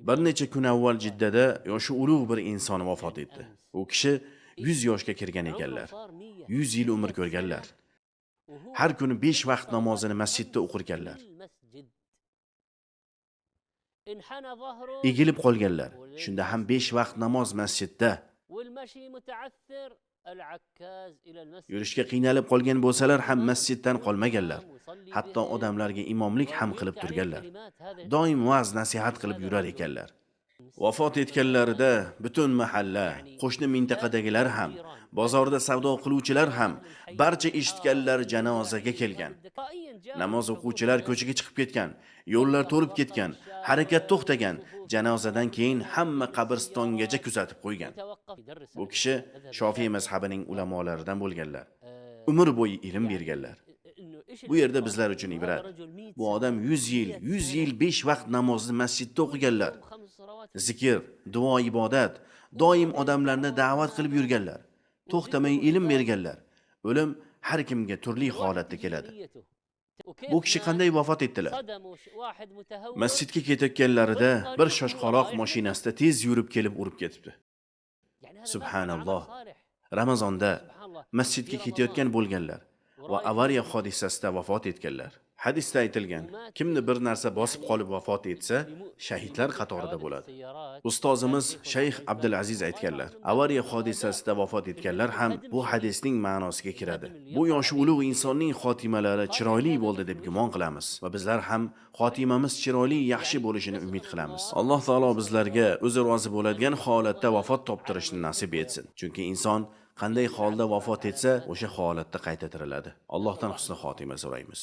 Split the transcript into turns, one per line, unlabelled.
Bir necha kun avval Jiddada yoshi ulug' bir inson vafot etdi. U kishi 100 yoshga kirgan ekanlar. 100 yil umr ko'rganlar. Har kuni 5 vaqt namozini masjidda o'qirkanlar. Egilib qolganlar. Shunda ham 5 vaqt namoz masjidda. Yurishga qiynalib qolgan bo'lsalar ham masjiddan qolmaganlar. Hatto odamlarga imomlik ham qilib turganlar. Doim va'z nasihat qilib yurar ekanlar. Vafot etganlarida butun mahalla, qo'shni mintaqadagilar ham, bozorda savdo qiluvchilar ham, barcha eshitganlar janozaga kelgan. Namoz o'quvchilar ko'chaga chiqib ketgan, yo'llar to'lib ketgan, harakat to'xtagan. Janozadan keyin hamma qabristongacha kuzatib qo'ygan. Bu kishi Shofiy mazhabining ulamolaridan bo'lganlar. Umr bo'yi ilm berganlar. Bu yerda bizlar uchun ibrat. Bu odam 100 yil, 100 yil 5 vaqt namozni masjidda o'qiganlar. Zikr, duo, ibodat, doim odamlarni da'vat qilib yurganlar. To'xtamay ilm berganlar. O'lim har kimga turli holatda keladi. Bu kishi qanday vafot etdilar? Masjidga ketayotganlarida bir shoshqaloq mashinasida tez yurib kelib urib ketibdi. Subhanalloh. Ramazonda masjidga ketayotgan bo'lganlar va avariya hodisasida vafot etganlar. Hadisda aytilgan, kimni bir narsa bosib qolib vafot etsa, shahidlar qatorida bo'ladi. Ustozimiz Shayx Abdulaziz aytganlar, avariya hodisasida vafot etganlar ham bu hadisning ma'nosiga kiradi. Bu yoshi ulug' insonning xotimalari chiroyli bo'ldi deb gumon qilamiz va bizlar ham xotimamiz chiroyli, yaxshi bo'lishini umid qilamiz. Alloh taolo bizlarga o'zi rozi bo'ladigan holatda vafot toptirishni nasib etsin. Chunki inson qanday holda vafot etsa, o'sha holatda qayta tiriladi. Allohdan husni xotima so'raymiz.